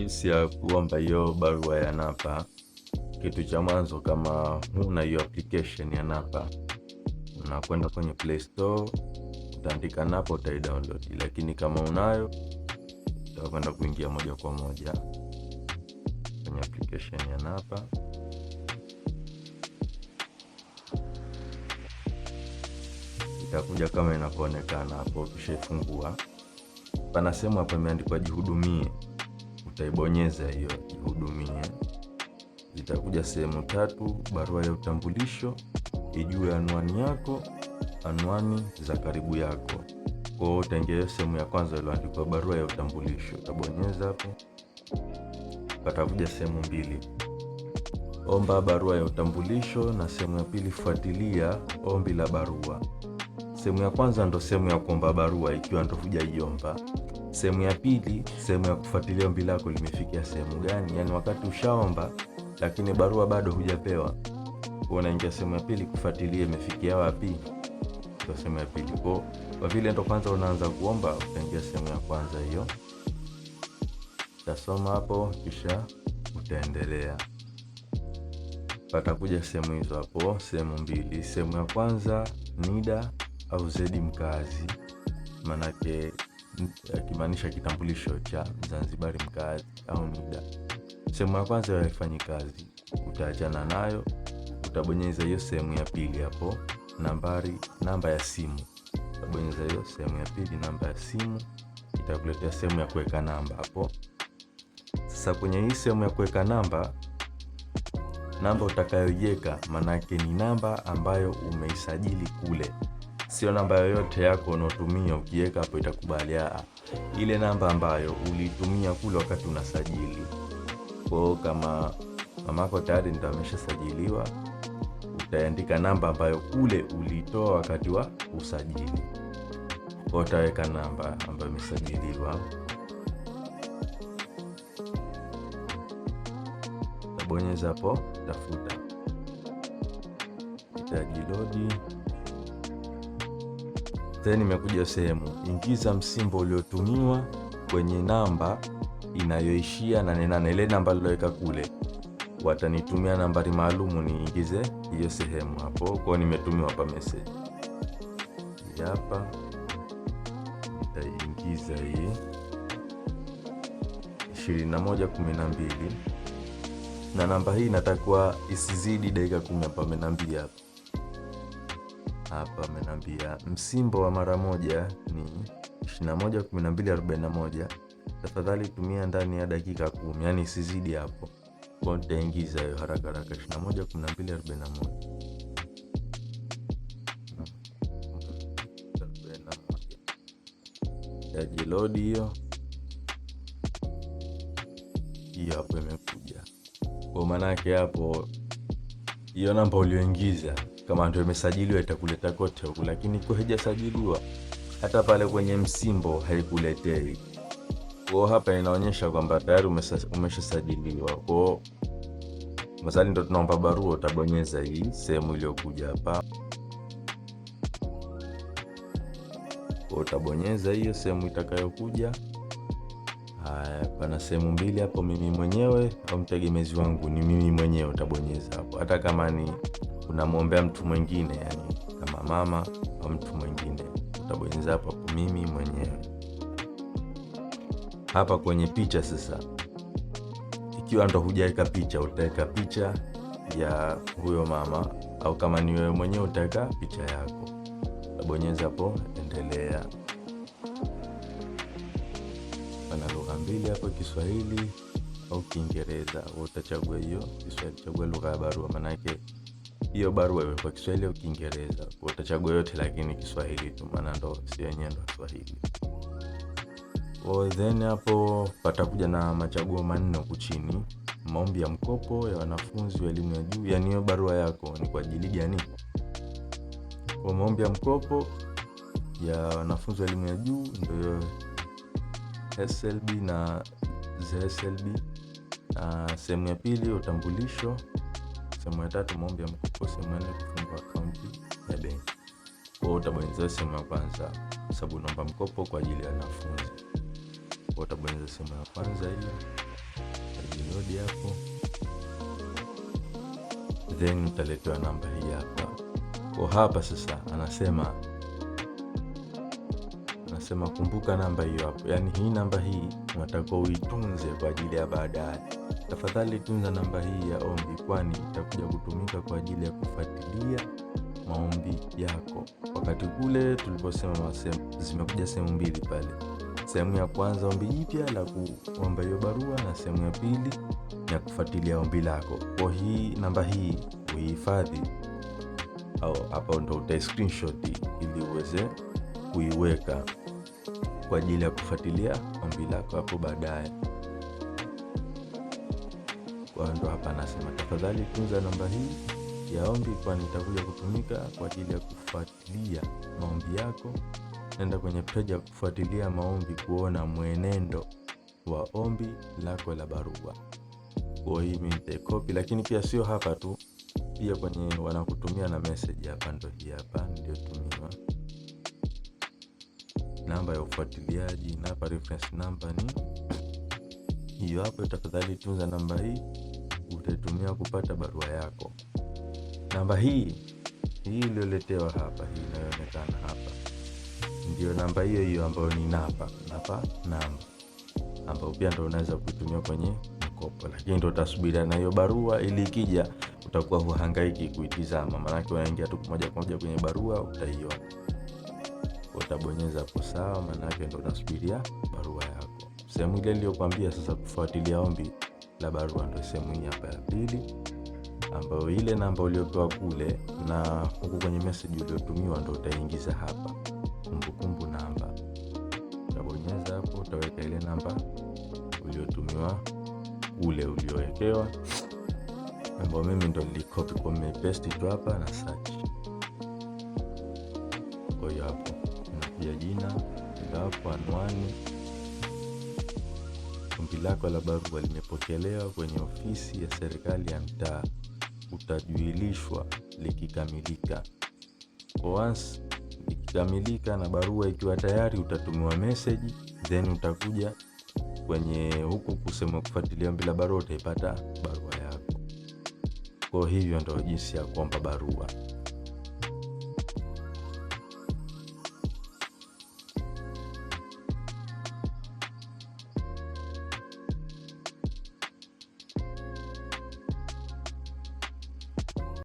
Jinsi ya kuomba hiyo barua ya NAPA. Kitu cha mwanzo, kama huna hiyo application ya NAPA, unakwenda kwenye Play Store, utaandika NAPA, utaidownload. Lakini kama unayo, utakwenda kuingia moja kwa moja kwenye application ya NAPA. Itakuja kama inavyoonekana hapo. Ukishaifungua, pana sehemu hapa imeandikwa jihudumie, utaibonyeza hiyo jihudumie. Zitakuja sehemu tatu: barua ya utambulisho, ijue anwani yako, anwani za karibu yako. Kwa hiyo utaingia hiyo sehemu ya kwanza iliyoandikwa barua ya utambulisho, utabonyeza hapo, patakuja sehemu mbili: omba barua ya utambulisho na sehemu ya pili, fuatilia ombi la barua. Sehemu ya kwanza ndo sehemu ya kuomba barua ikiwa ndo hujaiomba. Sehemu ya pili, sehemu ya kufuatilia ombi lako limefikia sehemu gani, yaani wakati ushaomba lakini barua bado hujapewa, unaingia sehemu ya pili kufuatilia imefikia wapi, ndo sehemu ya pili. Kwa vile ndo kwanza unaanza kuomba, utaingia sehemu ya kwanza hiyo, utasoma hapo, kisha utaendelea. Patakuja sehemu hizo hapo, sehemu mbili. Sehemu ya kwanza NIDA au zedi mkazi, manake akimaanisha kitambulisho cha Mzanzibari mkazi au NIDA. Sehemu ya kwanza haifanyi kazi, utaachana nayo, utabonyeza hiyo sehemu ya pili hapo, nambari, namba ya simu. Utabonyeza hiyo sehemu ya pili, namba ya simu, itakuletea sehemu ya kuweka namba hapo. Sasa kwenye hii sehemu ya kuweka namba, namba utakayoiweka manake ni namba ambayo umeisajili kule, sio namba yoyote yako unaotumia. Ukiweka hapo itakubali. Ile namba ambayo uliitumia kule wakati unasajili. Kwa hiyo kama mamako tayari ndio ameshasajiliwa, utaandika namba ambayo kule uliitoa wakati wa usajili. Kwa hiyo utaweka namba ambayo imesajiliwa, utabonyeza hapo tafuta, itajilodi. Then imekuja sehemu ingiza msimbo uliotumiwa kwenye namba inayoishia 88. Ile namba niloweka kule watanitumia nambari maalumu niingize hiyo sehemu hapo. Kwa nimetumiwa hapa message hapa, nitaiingiza hii 2112 na namba hii inatakiwa isizidi dakika 10. Hapa amenambia hapa hapa amenambia msimbo wa mara moja ni 211241, tafadhali tumia ndani ya dakika 10, yani isizidi hapo. Kwa nitaingiza hiyo haraka haraka 211241. Yajilodi hiyo hiyo hapo imekuja. Kwa maana yake hapo hiyo namba ulioingiza kama ndio imesajiliwa itakuleta kote huku, lakini kwa haijasajiliwa hata pale kwenye msimbo haikuletei. Kwa hapa inaonyesha kwamba tayari umeshasajiliwa. Kwa masali ndo tunaomba barua, utabonyeza hii sehemu iliyokuja hapa. Kwa utabonyeza hiyo sehemu itakayokuja. Haya, pana sehemu mbili hapo, mimi mwenyewe au mtegemezi wangu. Ni mimi mwenyewe utabonyeza hapo, hata kama ni unamwombea mtu mwingine, yani kama mama au mtu mwingine, utabonyeza hapo hapo mimi mwenyewe. Hapa kwenye picha sasa, ikiwa ndo hujaweka picha, utaweka picha ya huyo mama, au kama ni wewe mwenyewe utaweka picha yako. Utabonyeza hapo endelea. Pana lugha mbili hapo, Kiswahili au Kiingereza. Utachagua hiyo Kiswahili, chagua lugha ya barua, maanake hiyo barua iwe kwa Kiswahili au Kiingereza. Utachagua yote, lakini Kiswahili tu, maana ndo si wenyewe ndo Kiswahili. Then hapo patakuja na machaguo manne huku chini: maombi ya mkopo ya wanafunzi wa elimu ya juu, yani hiyo barua yako ni kwa ajili gani? Kwa maombi ya mkopo ya wanafunzi wa elimu ya juu ndio SLB na ZSLB. Na sehemu ya pili utambulisho, sehemu ya tatu maombi ya mkopo, sehemu ya nne kufungua akaunti ya benki. Kwa hiyo utabonyeza sehemu ya kwanza, sababu unaomba mkopo kwa ajili ya wanafunzi. Kwa utabonyeza sehemu ya kwanza hiyo. Utarudi hapo, then utaletewa namba hii hapa. Kwa hapa sasa anasema kumbuka namba hiyo hapo, yaani hii namba hii unatakiwa uitunze kwa ajili ya baadaye. Tafadhali tunza namba hii ya ombi, kwani itakuja kutumika kwa ajili ya kufuatilia maombi yako. Wakati kule tuliposema zimekuja sehemu mbili pale, sehemu ya kwanza ombi jipya la kuomba hiyo barua, na sehemu ya pili ya kufuatilia ombi lako. Kwa hii namba hii uihifadhi, au hapo ndo uta screenshot ili uweze kuiweka kwa ajili ya kufuatilia ombi lako hapo baadaye. Kwa ndo hapa anasema tafadhali tunza namba hii ya ombi, kwani itakuja kutumika kwa ajili ya kufuatilia maombi yako. Nenda kwenye page ya kufuatilia maombi kuona mwenendo wa ombi lako la barua. Kwa hii mimi nitaicopy, lakini pia sio hapa tu, pia kwenye wanakutumia na message hapa, ndo hii hapa niliyotumiwa namba ya ufuatiliaji, na hapa reference number ni hiyo hapo. Tafadhali tunza namba hii, utaitumia kupata barua yako. Namba hii hii iliyoletewa hapa, hii inayoonekana hapa, ndio namba hiyo hiyo ambayo ni NAPA namba, ambayo pia ndo unaweza kuitumia kwenye mkopo, lakini ndo utasubiria na hiyo barua, ili ikija utakuwa huhangaiki kuitizama, maanake unaingia tu moja kwa moja kwenye barua utaiona. Utabonyeza hapo sawa, maanake ndo unasubiria barua yako. Sehemu ile niliyokuambia sasa kufuatilia ombi la barua ndo sehemu hii hapa ya pili, ambayo ile namba uliopewa kule na huku kwenye message uliotumiwa ndo utaingiza hapa, kumbukumbu namba. Utabonyeza hapo, utaweka ile namba uliotumiwa kule uliowekewa, ambayo mimi ndo nilikopi kwa nimepaste tu hapa na search. Kwa hiyo hapo unakuja jina hapo, anwani, ombi lako la barua limepokelewa kwenye ofisi ya serikali ya mtaa, utajuilishwa likikamilika. Kwa once likikamilika na barua ikiwa tayari, utatumiwa message, then utakuja kwenye huku kusema kufuatilia ombi la barua, utaipata barua yako. Kwa hivyo ndo jinsi ya kuomba barua.